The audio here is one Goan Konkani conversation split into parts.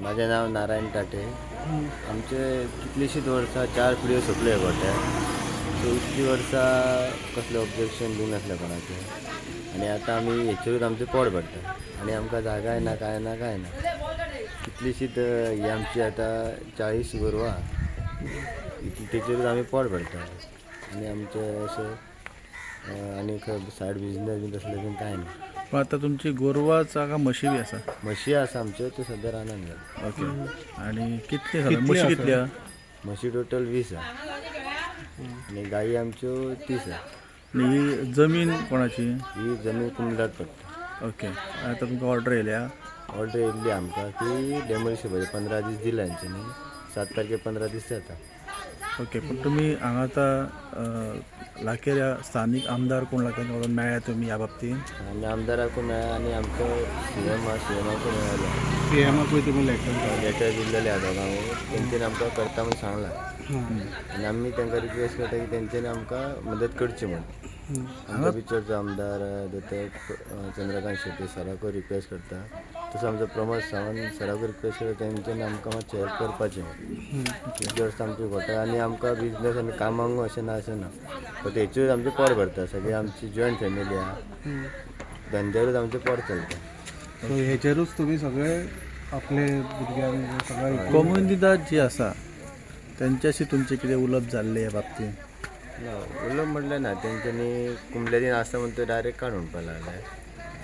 माझें नांव नारायण ताटे. आमचे कितलींशींच वर्सां, चार पिळग्यो सोंपल्यो हे गोठ्यार. सो इतलीं वर्सां कसलें ऑब्जेक्शन बी नासलें कोणाचें आनी आतां आमी हेचेरूच आमचें पोट भरता आनी आमकां जागाय ना, कांय ना, कांय ना. कितलींशींच ही आमची आतां 40 गोरवां इतली, तेचेरूच आमी पोट भरता आनी आमचें अशें आनी खंय सायड बिजनेस बी तसलें बीन कांय ना. पण आता तुमची गोरवां आसा काय म्हशी बी आसा? म्हशी आसा आमच्यो, त्यो सद्या रानान गेल्या. ओके, आणि कितले साधारण म्हशी कितली आहा? म्हशी टोटल 20 आहा आनी गायी आमच्यो 30 आहा. आनी ही जमीन कोणाची? ही जमीन कुंबलात पडटा. ओके, आता तुमकां ऑर्डर येयल्या? ऑर्डर येयल्ली आमकां की डेमोलिश करपाची. 15 दीस दिला हेंच्यांनी, 7 तारखे 15 दीस जाता. ओके, पण तुमी हांगा आतां लाखेर स्थानीक आमदार कोण लागता तांकां मेळ्ळ्या तुमी ह्या बाबतींत? आनी आमदाराकूय मेळ्ळा आनी आमचो सीएम आहा, सीएमाकूय मेळ्ळा. सीएमाकूय तुमी लेटर? लेटर दिल्लेले आहा दोगांकूय. तेंच्यांनी आमकां करता म्हूण सांगलां आनी आमी तांकां रिक्वेस्ट करता की तेंच्यांनी आमकां मदत करची म्हूण. आमचो बिचोलचो आमदार दोतोर चंद्रकांत शेट्टी सराकूय रिक्वेस्ट करता, तसो आमचो प्रमोद सावंत सराकूय रिक्वेस्ट करता, तेंच्यांनी आमकां मातशें हेल्प करपाचें म्हूण. इतले वर्सां आमची घोटाळ आनी आमकां बिजनेस आनी कामांक अशें ना, अशें ना, फक्त हेचेरूच आमचें पोट भरता. सगळी आमची जॉयंट फॅमिली आहा, धंद्यारूच आमचें पोट चलता. सो हेचेरूच तुमी सगळे आपले भुरग्यांक सगळे? कोमुनिदाद जी आसा तेंच्याशी तुमचें कितें उलोवप जाल्लें ह्या बाबतींत? ना, उलोवप म्हटलें ना. तेंच्यांनी कुमलेदीन आसा म्हूण ते डायरेक्ट काड म्हणपाक लागले.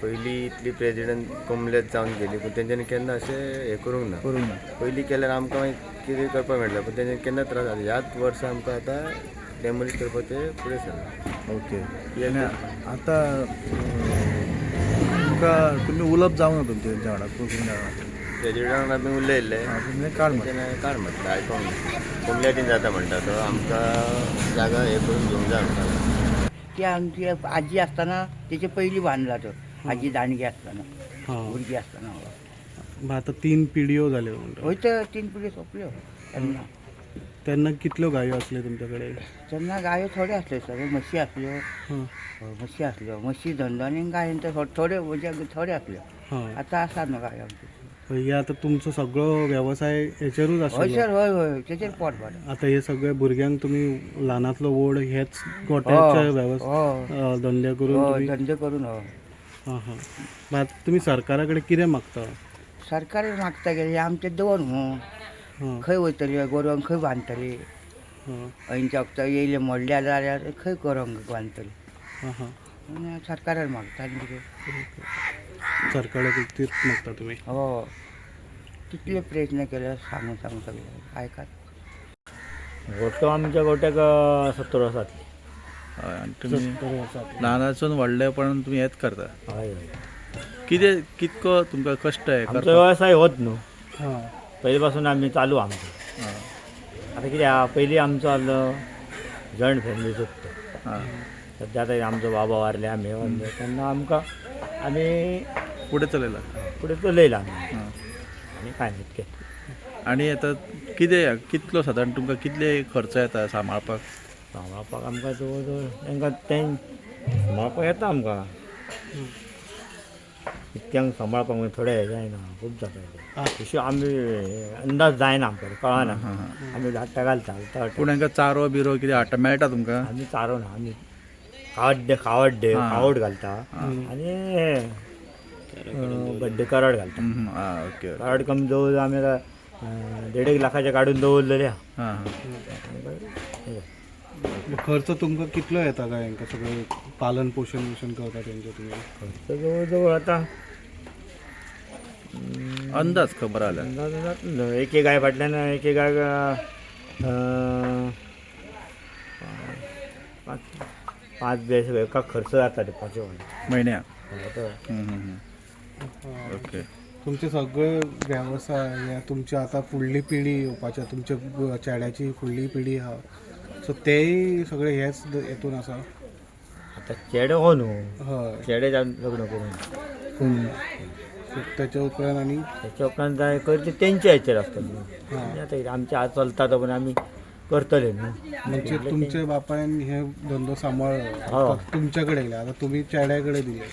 पयलीं इतली प्रेजिडेंट कुमलेत जावन गेली, पूण तेंच्यांनी केन्ना अशें हें करूंक ना. करूंक ना. पयलीं केल्यार आमकां मागीर कितें करपाक मेळटलें, पूण तेंच्यांनी केन्ना त्रास जालो. ह्याच वर्सा आमकां आतां डेमोलिश करपाचें फुडें सरलां. ओके, आनी आतां तुमकां तुमी उलोवप जावंक ना तुमचें तेंच्या वांगडा, कोंकणी वांगडा? प्रेजिडेंटाक आमी उलयल्ले. तुमी काड म्हणटा? तेंच्यांनी काड म्हटलें, आयकोंक ना. कुमल्यातीन जाता म्हणटा तो, आमकां जागा हें करून घेवंक जाय म्हणटा. ती आमची आजी आसतना तेचे पयलीं बांदला तो, आजी दांडगी आसतना. भुरगीं आसतना. मग आतां 3 पिढयो जाल्यो म्हणटा. हय, तर 3 पिळग्यो सोंपल्यो तेन्ना. तेन्ना कितल्यो गायो आसल्यो तुमच्या कडेन? तेन्ना गायो थोड्यो आसल्यो, सगळ्यो म्हशी आसल्यो. हय, म्हशी आसल्यो, म्हशी धंदो आनी गायन तर थोड्यो, म्हणजे थोड्यो आसल्यो. आतां आसा न्हू गायो आमच्यो. हे आतां तुमचो सगळो वेवसाय हेचेरूच हय आशिल्लो? सर, हय हय, तेचेर पोट भरता. आतां हे सगळे भुरग्यांक तुमी ल्हानांतलो व्हड हेच गोठ्याचे वेवसाय धंदे करून तुमी? धंदे करून, हय. हां हां, मग आतां तुमी सरकारा कडेन कितें मागता? सरकार मागता की हे आमचें दवर म्हूण. खंय वयतली गोरवांक, खंय बांदतली? खंयच्या वखता येयले मोडल्या जाल्यार खंय गोरवांक बांदतली? हां हां म्हणून सरकारान मागता आनी कितें. सरकारा कडेन तीच मागता तुमी? हो, कितले प्रयत्न केले सांगून सांगून, सगळे आयकात. गोठो आमच्या गोट्याक 70 वर्सां जातली. हय, आनी तुमी ल्हानासून व्हडलेपणान तुमी हेच करता? हय हय. कितें कितको तुमकां कश्ट हे आमचो करपाक? व्यवसाय होच न्हू, पयलीं पासून आमी चालू आमचो. आतां कितें आहा, पयलीं आमचो आहलो जॉयंट फॅमिली सोदता. सद्या आतां आमचो बाबा वारले, आमी वारले तेन्ना आमकां आमी फुडें चलयला. फुडें चलयला आमी. आनी कांय न्ही, इतकें. आनी आतां कितें कितलो सादारण तुमकां कितले खर्च येता सांबाळपाक? सांबाळपाक आमकां जवळ जवळ तांकां तें सांबाळपाक येता आमकां. इतक्यांक सांबाळपाक म्हणजे थोडे हें जायना, खूब जाता तें. तशी आमी अंदाज जायना आमकां, कळना. आमी धाडटा घालता घालता. पूण हांकां चारो बिरो कितें हाडटा, मेळटा तुमकां? आमी चारो ना, आमी खावड खावड खावड घालता आनी हें, बड्डे कराड घालता. आं, ओके. कराड कमी जवळ जवळ आमी आतां 1.5 लाखाचे काडून दवरलेले आहा. हां हां. मग खर्च तुमकां कितलो येता काय हांकां सगळें पालन पोशण बिशण करता तेंचे तुमी? खर्च जवळ जवळ आतां अंदाज खबर आल्या? अंदाज जातलो. एक एक गाय फाटल्यान एक एक गाय 5 5 बी एका खर्च जाता ते पांच. म्हयन्याक? हय. ओके. तुमचे सगळे वेवसाय हे तुमची आतां फुडली पिढी येवपाची, तुमच्या चेड्याची फुडली पिढी आहा, सो तेय सगळे हेच हेतून आसा? आतां चेडो हो न्हू. चेडे लग्न करून. सो तेच्या उपरांत आनी त्याच्या उपरांत जाय करचे तेंच्या हेचेर आसता न्हू. आतां कितें आमचें आज चलता तो, पण आमी करतले न्हू. म्हणजे तुमच्या बापायन हे धंदो सांबाळ्ळो. हो. आता तुमच्याकडे येयले, आता तुमी चेड्या कडेन दिले,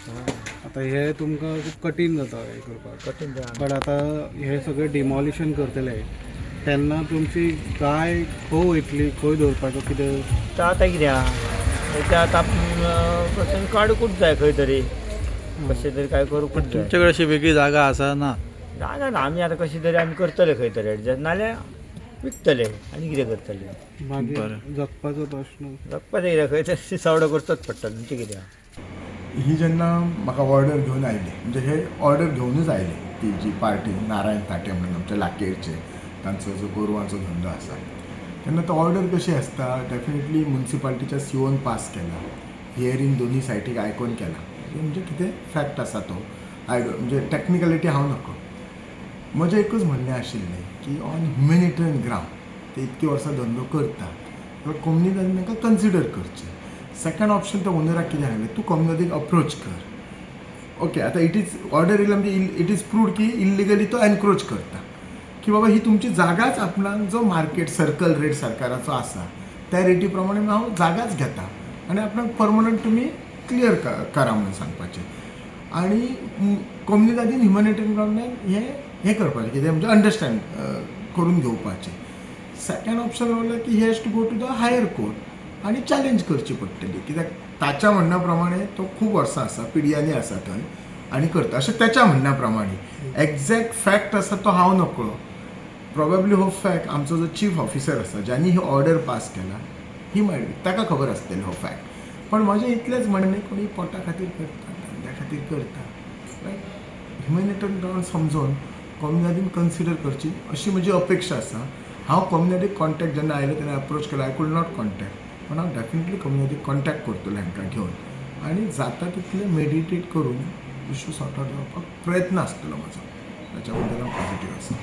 आता हे तुमकां खूब कठीण जाता हे करपाक. कठीण जाता. पण आता हे सगळें डिमॉलिशन करतले तेन्ना तुमची गाय खंय वयतली, खंय दवरपाचो कितें? तर आतां कितें आहा तें आतां पसून काडूंकूच जाय खंय तरी, कशें तरी काय करूंकूच जाय. तुमच्याकडे अशी वेगळी जागा आसा ना? जागा ना, आमी आतां कशी तरी आमी करतले खंय तरी एडजस्ट, नाल्यार विकतले आनी कितें करतले. मागीर बरें. जगपाचो प्रश्न. जगपाचें कितें, खंय तरी सवडो करचोच पडटलो तुमचें कितें आहा. ही जेन्ना म्हाका ऑर्डर घेवन आयली, म्हणजे हे ऑर्डर घेवनूच आयली ती जी पार्टी नारायण ताटे म्हणून आमच्या लाकेरचे, तांचो जो गोरवांचो धंदो आसा, तेन्ना तो ऑर्डर कशी आसता, डेफिनेटली मुन्सिपाल्टीच्या सीओन पास केला, हियरींग दोन्ही सायटीक आयकोन केला, म्हणजे कितें फॅक्ट आसा तो I म्हणजे टॅक्निकलिटी हांव नको. म्हजें एकूच म्हणणें आशिल्लें की ऑन ह्युमॅनिटेरियन ग्रावंड ते इतकी वर्सां धंदो करता जाल्यार कोमनिदादीन तांकां कन्सिडर करचें. सेकंड ऑप्शन त्या ओनराक कितें सांगलें, तूं कोमनिदादीक अप्रोच कर. ओके, आतां it is order येयला म्हणजे it is proved की इल्लिगली तो एनक्रोच करता, की बाबा ही तुमची जागाच आपणाक जो मार्केट सर्कल रेट सरकाराचो आसा त्या रेटी प्रमाणे हांव जागाच घेता आनी आपणाक परमनंट तुमी क्लियर करा म्हणून सांगपाचें. आनी कोमनिदादीन ह्युमॅनिटेरियन ग्रावंडान हें हें करपाचें कितें म्हणजे अंडरस्टँड करून घेवपाचें. सेकंड ऑप्शन म्हणल्यार की he has to go to the higher court आनी चॅलेंज करची पडटली, कित्याक ताच्या म्हणण्या प्रमाणे तो खूब वर्सां आसा, पिडयांनी आसा थंय आनी करता अशें त्याच्या म्हणण्या प्रमाणे. एग्जॅक्ट फॅक्ट आसा तो हांव नकळो, प्रोबेबली हो फॅक्ट आमचो जो चीफ ऑफिसर आसा ज्यांनी ही ऑर्डर पास केला ही मायट ताका खबर आसतली हो फॅक्ट. पण म्हजें इतलेंच म्हणणें, कोणी पोटा खातीर करता, धंद्या खातीर करता, रायट, ह्युमॅनिटेरियन ग्रावंड समजून कोमनिदादीन कन्सिडर करची अशी म्हजी अपेक्षा आसा. हांव कोमनिदादीक कॉन्टॅक्ट जेन्ना आयलो तेन्ना अप्रोच केलो, I could not contact, पण हांव डेफिनेटली कोमनिदादीक कॉन्टॅक्ट करतलो हांकां घेवन आनी जाता तितलें मेडिटेट करून इशू सॉर्ट आवट जावपाक प्रयत्न आसतलो म्हाजो, ताच्या बद्दल हांव पॉझिटीव आसा.